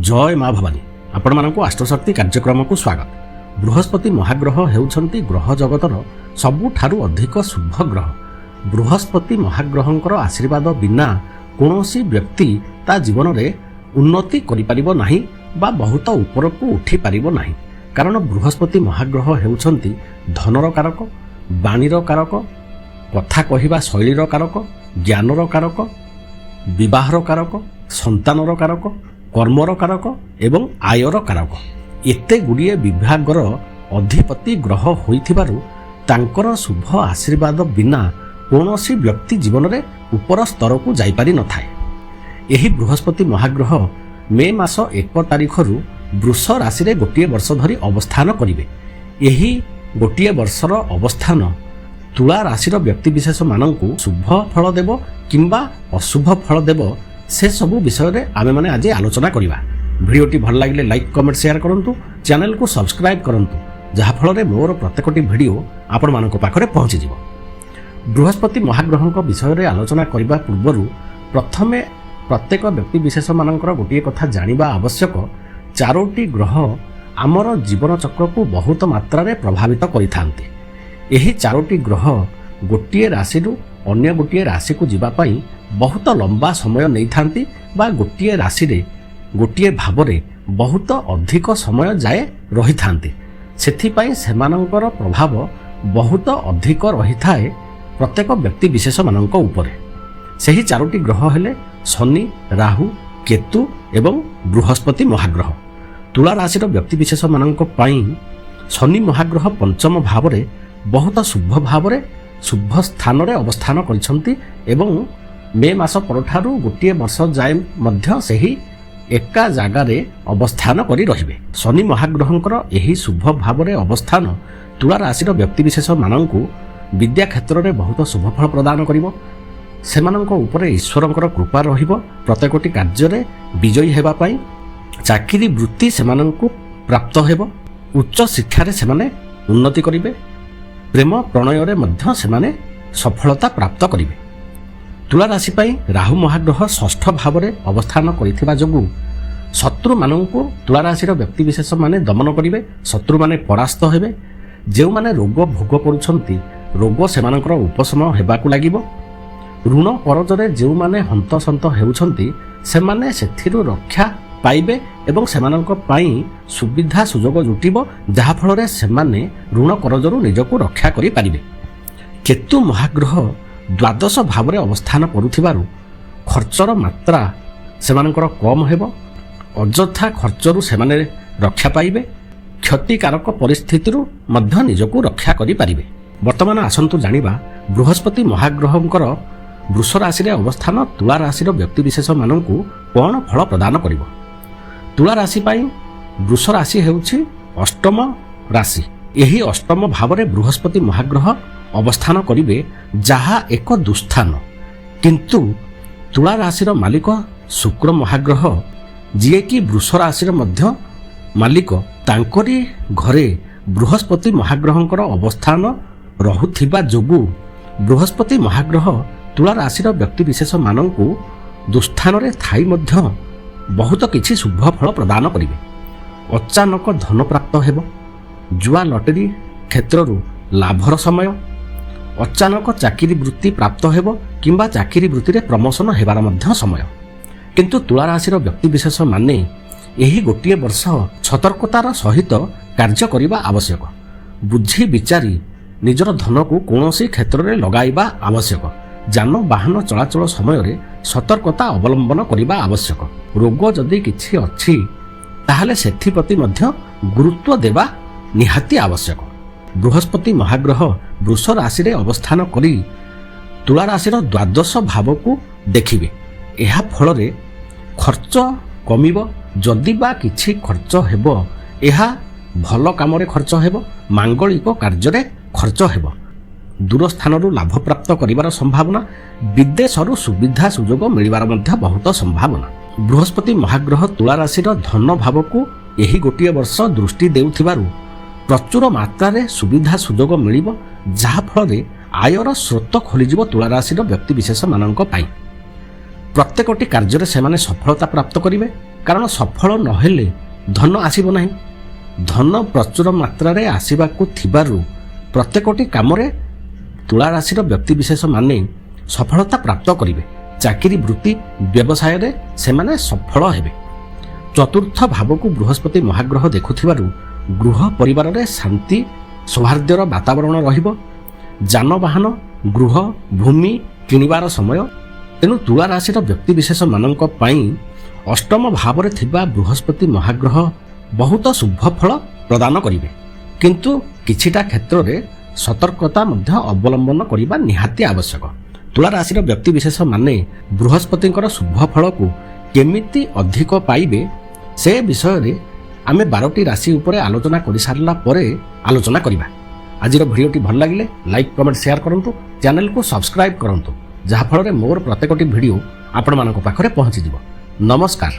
ଜୟ ମା ଭବାନୀ। ଆପଣମାନଙ୍କୁ ଆଷ୍ଟ୍ରଶକ୍ତି କାର୍ଯ୍ୟକ୍ରମକୁ ସ୍ୱାଗତ। ବୃହସ୍ପତି ମହାଗ୍ରହ ହେଉଛନ୍ତି ଗ୍ରହ ଜଗତର ସବୁଠାରୁ ଅଧିକ ଶୁଭ ଗ୍ରହ। ବୃହସ୍ପତି ମହାଗ୍ରହଙ୍କର ଆଶୀର୍ବାଦ ବିନା କୌଣସି ବ୍ୟକ୍ତି ତା ଜୀବନରେ ଉନ୍ନତି କରିପାରିବ ନାହିଁ ବା ବହୁତ ଉପରକୁ ଉଠିପାରିବ ନାହିଁ। କାରଣ ବୃହସ୍ପତି ମହାଗ୍ରହ ହେଉଛନ୍ତି ଧନର କାରକ, ବାଣୀର କାରକ, କଥା କହିବା ଶୈଳୀର କାରକ, ଜ୍ଞାନର କାରକ, ବିବାହର କାରକ, ସନ୍ତାନର କାରକ, କର୍ମର କାରକ ଏବଂ ଆୟର କାରକ। ଏତେ ଗୁଡ଼ିଏ ବିଭାଗର ଅଧିପତି ଗ୍ରହ ହୋଇଥିବାରୁ ତାଙ୍କର ଶୁଭ ଆଶୀର୍ବାଦ ବିନା କୌଣସି ବ୍ୟକ୍ତି ଜୀବନରେ ଉପର ସ୍ତରକୁ ଯାଇପାରିନଥାଏ। ଏହି ବୃହସ୍ପତି ମହାଗ୍ରହ ମେ ମାସ 1 ତାରିଖରୁ ବୃଷ ରାଶିରେ ଗୋଟିଏ ବର୍ଷ ଧରି ଅବସ୍ଥାନ କରିବେ। ଏହି ଗୋଟିଏ ବର୍ଷର ଅବସ୍ଥାନ ତୁଳା ରାଶିର ବ୍ୟକ୍ତିବିଶେଷମାନଙ୍କୁ ଶୁଭ ଫଳ ଦେବ କିମ୍ବା ଅଶୁଭ ଫଳ ଦେବ, ସେସବୁ ବିଷୟରେ ଆମେମାନେ ଆଜି ଆଲୋଚନା କରିବା। ଭିଡ଼ିଓଟି ଭଲ ଲାଗିଲେ ଲାଇକ୍, କମେଣ୍ଟ, ସେୟାର କରନ୍ତୁ, ଚ୍ୟାନେଲକୁ ସବସ୍କ୍ରାଇବ୍ କରନ୍ତୁ, ଯାହାଫଳରେ ମୋର ପ୍ରତ୍ୟେକଟି ଭିଡ଼ିଓ ଆପଣମାନଙ୍କ ପାଖରେ ପହଞ୍ଚିଯିବ। ବୃହସ୍ପତି ମହାଗ୍ରହଙ୍କ ବିଷୟରେ ଆଲୋଚନା କରିବା ପୂର୍ବରୁ ପ୍ରଥମେ ପ୍ରତ୍ୟେକ ବ୍ୟକ୍ତିବିଶେଷମାନଙ୍କର ଗୋଟିଏ କଥା ଜାଣିବା ଆବଶ୍ୟକ। ଚାରୋଟି ଗ୍ରହ ଆମର ଜୀବନଚକ୍ରକୁ ବହୁତ ମାତ୍ରାରେ ପ୍ରଭାବିତ କରିଥାନ୍ତି। ଏହି ଚାରୋଟି ଗ୍ରହ ଗୋଟିଏ ରାଶିରୁ ଅନ୍ୟ ଗୋଟିଏ ରାଶିକୁ ଯିବା ପାଇଁ ବହୁତ ଲମ୍ବା ସମୟ ନେଇଥାନ୍ତି ବା ଗୋଟିଏ ରାଶିରେ ଗୋଟିଏ ଭାବରେ ବହୁତ ଅଧିକ ସମୟ ଯାଏ ରହିଥାନ୍ତି। ସେଥିପାଇଁ ସେମାନଙ୍କର ପ୍ରଭାବ ବହୁତ ଅଧିକ ରହିଥାଏ ପ୍ରତ୍ୟେକ ବ୍ୟକ୍ତି ବିଶେଷମାନଙ୍କ ଉପରେ। ସେହି ଚାରୋଟି ଗ୍ରହ ହେଲେ ଶନି, ରାହୁ, କେତୁ ଏବଂ ବୃହସ୍ପତି ମହାଗ୍ରହ। ତୁଳା ରାଶିର ବ୍ୟକ୍ତିବିଶେଷମାନଙ୍କ ପାଇଁ ଶନି ମହାଗ୍ରହ ପଞ୍ଚମ ଭାବରେ ବହୁତ ଶୁଭ ଭାବରେ ଶୁଭ ସ୍ଥାନରେ ଅବସ୍ଥାନ କରିଛନ୍ତି ଏବଂ ମେ ମାସ ପରଠାରୁ ଗୋଟିଏ ବର୍ଷ ଯାଏ ମଧ୍ୟ ସେହି ଏକା ଜାଗାରେ ଅବସ୍ଥାନ କରି ରହିବେ। ଶନି ମହାଗ୍ରହଙ୍କର ଏହି ଶୁଭ ଭାବରେ ଅବସ୍ଥାନ ତୁଳା ରାଶିର ବ୍ୟକ୍ତିବିଶେଷମାନଙ୍କୁ ବିଦ୍ୟା କ୍ଷେତ୍ରରେ ବହୁତ ଶୁଭଫଳ ପ୍ରଦାନ କରିବ। ସେମାନଙ୍କ ଉପରେ ଈଶ୍ୱରଙ୍କର କୃପା ରହିବ। ପ୍ରତ୍ୟେକଟି କାର୍ଯ୍ୟରେ ବିଜୟୀ ହେବା ପାଇଁ ଚାକିରି ବୃତ୍ତି ସେମାନଙ୍କୁ ପ୍ରାପ୍ତ ହେବ। ଉଚ୍ଚ ଶିକ୍ଷାରେ ସେମାନେ ଉନ୍ନତି କରିବେ। ପ୍ରେମ ପ୍ରଣୟରେ ମଧ୍ୟ ସେମାନେ ସଫଳତା ପ୍ରାପ୍ତ କରିବେ। ତୁଳା ରାଶି ପାଇଁ ରାହୁ ମହାଗ୍ରହ ଷଷ୍ଠ ଭାବରେ ଅବସ୍ଥାନ କରିଥିବା ଯୋଗୁଁ ଶତ୍ରୁମାନଙ୍କୁ ତୁଳା ରାଶିର ବ୍ୟକ୍ତିବିଶେଷମାନେ ଦମନ କରିବେ। ଶତ୍ରୁମାନେ ପରାସ୍ତ ହେବେ। ଯେଉଁମାନେ ରୋଗ ଭୋଗ କରୁଛନ୍ତି, ରୋଗ ସେମାନଙ୍କର ଉପଶମ ହେବାକୁ ଲାଗିବ। ଋଣ କରଜରେ ଯେଉଁମାନେ ହନ୍ତସନ୍ତ ହେଉଛନ୍ତି, ସେମାନେ ସେଥିରୁ ରକ୍ଷା ପାଇବେ ଏବଂ ସେମାନଙ୍କ ପାଇଁ ସୁବିଧା ସୁଯୋଗ ଜୁଟିବ, ଯାହାଫଳରେ ସେମାନେ ଋଣ କରଜରୁ ନିଜକୁ ରକ୍ଷା କରିପାରିବେ। କେତୁ ମହାଗ୍ରହ ଦ୍ୱାଦଶ ଭାବରେ ଅବସ୍ଥାନ କରୁଥିବାରୁ ଖର୍ଚ୍ଚର ମାତ୍ରା ସେମାନଙ୍କର କମ୍ ହେବ। ଅଯଥା ଖର୍ଚ୍ଚରୁ ସେମାନେ ରକ୍ଷା ପାଇବେ। କ୍ଷତିକାରକ ପରିସ୍ଥିତିରୁ ମଧ୍ୟ ନିଜକୁ ରକ୍ଷା କରିପାରିବେ। ବର୍ତ୍ତମାନ ଆସନ୍ତୁ ଜାଣିବା, ବୃହସ୍ପତି ମହାଗ୍ରହଙ୍କର ବୃଷ ରାଶିରେ ଅବସ୍ଥାନ ତୁଳା ରାଶିର ବ୍ୟକ୍ତିବିଶେଷମାନଙ୍କୁ କ'ଣ ଫଳ ପ୍ରଦାନ କରିବ। ତୁଳା ରାଶି ପାଇଁ ବୃଷ ରାଶି ହେଉଛି ଅଷ୍ଟମ ରାଶି। ଏହି ଅଷ୍ଟମ ଭାବରେ ବୃହସ୍ପତି ମହାଗ୍ରହ ଅବସ୍ଥାନ କରିବେ, ଯାହା ଏକ ଦୁସ୍ଥାନ। କିନ୍ତୁ ତୁଳା ରାଶିର ମାଲିକ ଶୁକ୍ର ମହାଗ୍ରହ, ଯିଏକି ବୃଷ ରାଶିର ମଧ୍ୟ ମାଲିକ, ତାଙ୍କରି ଘରେ ବୃହସ୍ପତି ମହାଗ୍ରହଙ୍କର ଅବସ୍ଥାନ ରହୁଥିବା ଯୋଗୁଁ ବୃହସ୍ପତି ମହାଗ୍ରହ ତୁଳା ରାଶିର ବ୍ୟକ୍ତିବିଶେଷମାନଙ୍କୁ ଦୁସ୍ଥାନରେ ଥାଇ ମଧ୍ୟ ବହୁତ କିଛି ଶୁଭ ଫଳ ପ୍ରଦାନ କରିବେ। ଅଚାନକ ଧନ ପ୍ରାପ୍ତ ହେବ। ଜୁଆ, ଲଟେରୀ କ୍ଷେତ୍ରରୁ ଲାଭର ସମୟ। ଅଚାନକ ଚାକିରି ବୃତ୍ତି ପ୍ରାପ୍ତ ହେବ କିମ୍ବା ଚାକିରି ବୃତ୍ତିରେ ପ୍ରମୋସନ ହେବାର ମଧ୍ୟ ସମୟ। କିନ୍ତୁ ତୁଳା ରାଶିର ବ୍ୟକ୍ତିବିଶେଷମାନେ ଏହି ଗୋଟିଏ ବର୍ଷ ସତର୍କତାର ସହିତ କାର୍ଯ୍ୟ କରିବା ଆବଶ୍ୟକ। ବୁଝି ବିଚାରି ନିଜର ଧନକୁ କୌଣସି କ୍ଷେତ୍ରରେ ଲଗାଇବା ଆବଶ୍ୟକ। ଯାନବାହନ ଚଳାଚଳ ସମୟରେ ସତର୍କତା ଅବଲମ୍ବନ କରିବା ଆବଶ୍ୟକ। ରୋଗ ଯଦି କିଛି ଅଛି, ତାହେଲେ ସେଥିପ୍ରତି ମଧ୍ୟ ଗୁରୁତ୍ୱ ଦେବା ନିହାତି ଆବଶ୍ୟକ। ବୃହସ୍ପତି ମହାଗ୍ରହ ବୃଷ ରାଶିରେ ଅବସ୍ଥାନ କରି ତୁଳା ରାଶିର ଦ୍ୱାଦଶ ଭାବକୁ ଦେଖିବେ। ଏହା ଫଳରେ ଖର୍ଚ୍ଚ କମିବ। ଯଦି ବା କିଛି ଖର୍ଚ୍ଚ ହେବ, ଏହା ଭଲ କାମରେ ଖର୍ଚ୍ଚ ହେବ, ମାଙ୍ଗଳିକ କାର୍ଯ୍ୟରେ ଖର୍ଚ୍ଚ ହେବ। ଦୂର ସ୍ଥାନରୁ ଲାଭ ପ୍ରାପ୍ତ କରିବାର ସମ୍ଭାବନା, ବିଦେଶରୁ ସୁବିଧା ସୁଯୋଗ ମିଳିବାର ମଧ୍ୟ ବହୁତ ସମ୍ଭାବନା। ବୃହସ୍ପତି ମହାଗ୍ରହ ତୁଳା ରାଶିର ଧନ ଭାବକୁ ଏହି ଗୋଟିଏ ବର୍ଷ ଦୃଷ୍ଟି ଦେଉଥିବାରୁ ପ୍ରଚୁର ମାତ୍ରାରେ ସୁବିଧା ସୁଯୋଗ ମିଳିବ, ଯାହାଫଳରେ ଆୟର ସ୍ରୋତ ଖୋଲିଯିବ ତୁଳା ରାଶିର ବ୍ୟକ୍ତିବିଶେଷମାନଙ୍କ ପାଇଁ। ପ୍ରତ୍ୟେକଟି କାର୍ଯ୍ୟରେ ସେମାନେ ସଫଳତା ପ୍ରାପ୍ତ କରିବେ। କାରଣ ସଫଳ ନହେଲେ ଧନ ଆସିବ ନାହିଁ। ଧନ ପ୍ରଚୁର ମାତ୍ରାରେ ଆସିବାକୁ ଥିବାରୁ ପ୍ରତ୍ୟେକଟି କାମରେ ତୁଳା ରାଶିର ବ୍ୟକ୍ତିବିଶେଷମାନେ ସଫଳତା ପ୍ରାପ୍ତ କରିବେ। ଚାକିରି, ବୃତ୍ତି, ବ୍ୟବସାୟରେ ସେମାନେ ସଫଳ ହେବେ। ଚତୁର୍ଥ ଭାବକୁ ବୃହସ୍ପତି ମହାଗ୍ରହ ଦେଖୁଥିବାରୁ ଗୃହ ପରିବାରରେ ଶାନ୍ତି ସୌହାର୍ଦ୍ଦ୍ୟର ବାତାବରଣ ରହିବ। ଯାନବାହନ, ଗୃହ, ଭୂମି କିଣିବାର ସମୟ। ତେଣୁ ତୁଳା ରାଶିର ବ୍ୟକ୍ତିବିଶେଷମାନଙ୍କ ପାଇଁ ଅଷ୍ଟମ ଭାବରେ ଥିବା ବୃହସ୍ପତି ମହାଗ୍ରହ ବହୁତ ଶୁଭ ଫଳ ପ୍ରଦାନ କରିବେ। କିନ୍ତୁ କିଛିଟା କ୍ଷେତ୍ରରେ ସତର୍କତା ମଧ୍ୟ ଅବଲମ୍ବନ କରିବା ନିହାତି ଆବଶ୍ୟକ। ତୁଳା ରାଶିର ବ୍ୟକ୍ତିବିଶେଷମାନେ ବୃହସ୍ପତିଙ୍କର ଶୁଭ ଫଳକୁ କେମିତି ଅଧିକ ପାଇବେ, ସେ ବିଷୟରେ ଆମେ 12ଟି ରାଶି ଉପରେ ଆଲୋଚନା କରିସାରିଲା ପରେ ଆଲୋଚନା କରିବା। ଆଜିର ଭିଡ଼ିଓଟି ଭଲ ଲାଗିଲେ ଲାଇକ୍, କମେଣ୍ଟ, ସେୟାର କରନ୍ତୁ, ଚ୍ୟାନେଲକୁ ସବସ୍କ୍ରାଇବ୍ କରନ୍ତୁ, ଯାହାଫଳରେ ମୋର ପ୍ରତ୍ୟେକଟି ଭିଡ଼ିଓ ଆପଣମାନଙ୍କ ପାଖରେ ପହଞ୍ଚିଯିବ। ନମସ୍କାର।